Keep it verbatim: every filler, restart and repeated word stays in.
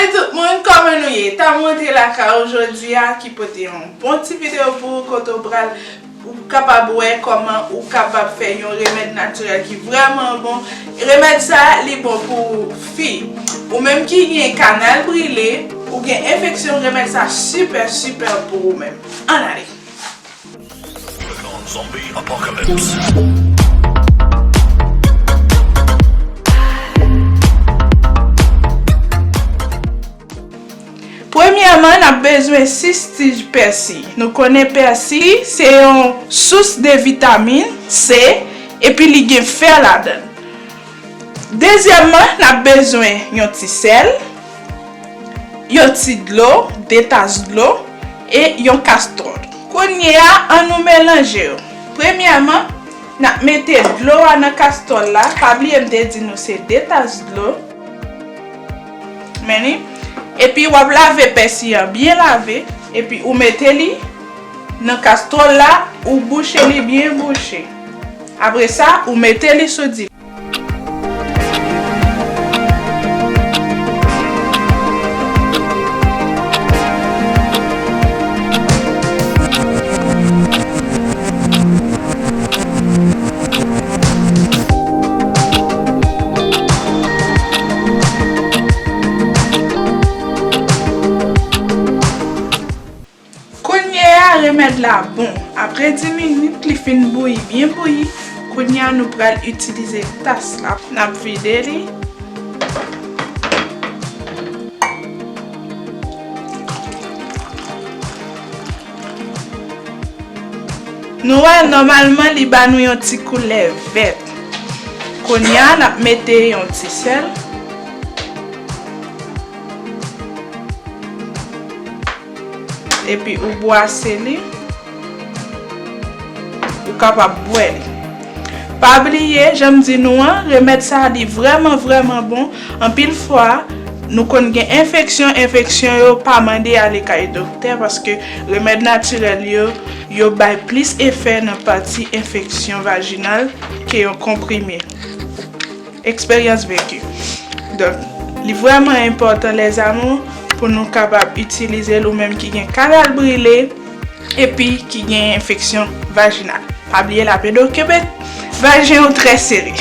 Hey tout moun, kòman nou ye? T ap rantre lakay ou jodi a ki pote yon bon ti videyo pou ou kote ou pral ou kapab wè kòman ou kapab fè yon remèd natirèl ki vrèman bon. Remèd sa, li bon pou fi. Ou menm ki gen kanal brile, ou gen enfeksyon, remèd sa sipè, sipè pou ou menm. Ann ale. Zombie Apocalypse. Premyèman, n ap bezwen sis tij pèsi. Nou konnen pèsi se yon sous de vitamin C, epi li gen fè ladan l. Dezyèmman, n ap bezwen yon ti sèl, yon ti dlo, de tas dlo, e yon kastòl. Kounye a, ann nou melanje yo. Premyèman, n ap mete dlo a nan kastòl la. Pa bliye m te di nou se de tas dlo. Men li. Epi w ap lave pèsi an byen lave. Epi ou mete li nan kastòl la, ou bouche li byen bouche. Apre sa, ou mete li sou divan. Kounye a, remèd la bon. Apre dis minit, li fin bouyi, byen bouyi. Kounye a, nou pral itilize tas la. N ap vide li. Nou wè, nòmalman, li ba nou yon ti koulè vèt. Kounye a, n ap mete yon ti sèl. Epi ou bwase li, ou kapab bwè li. Pa bliye, jan m di nou an, remèd sa a, li vrèman, vrèman bon. Anpil fwa, nou konn gen enfeksyon, enfeksyon yo pa mande ale kay doktè, paske remèd natirèl yo, yo bay plis efè nan pati enfeksyon vajinal ke yon konprime. Eksperyans venki. Donk, li vrèman enpòtan, lèzami, pou nou kapab itilize l, ou menm ki gen kanal brile, epi ki gen enfeksyon vajinal. Pa bliye, l ap ede w kenbe vajen w trè sere.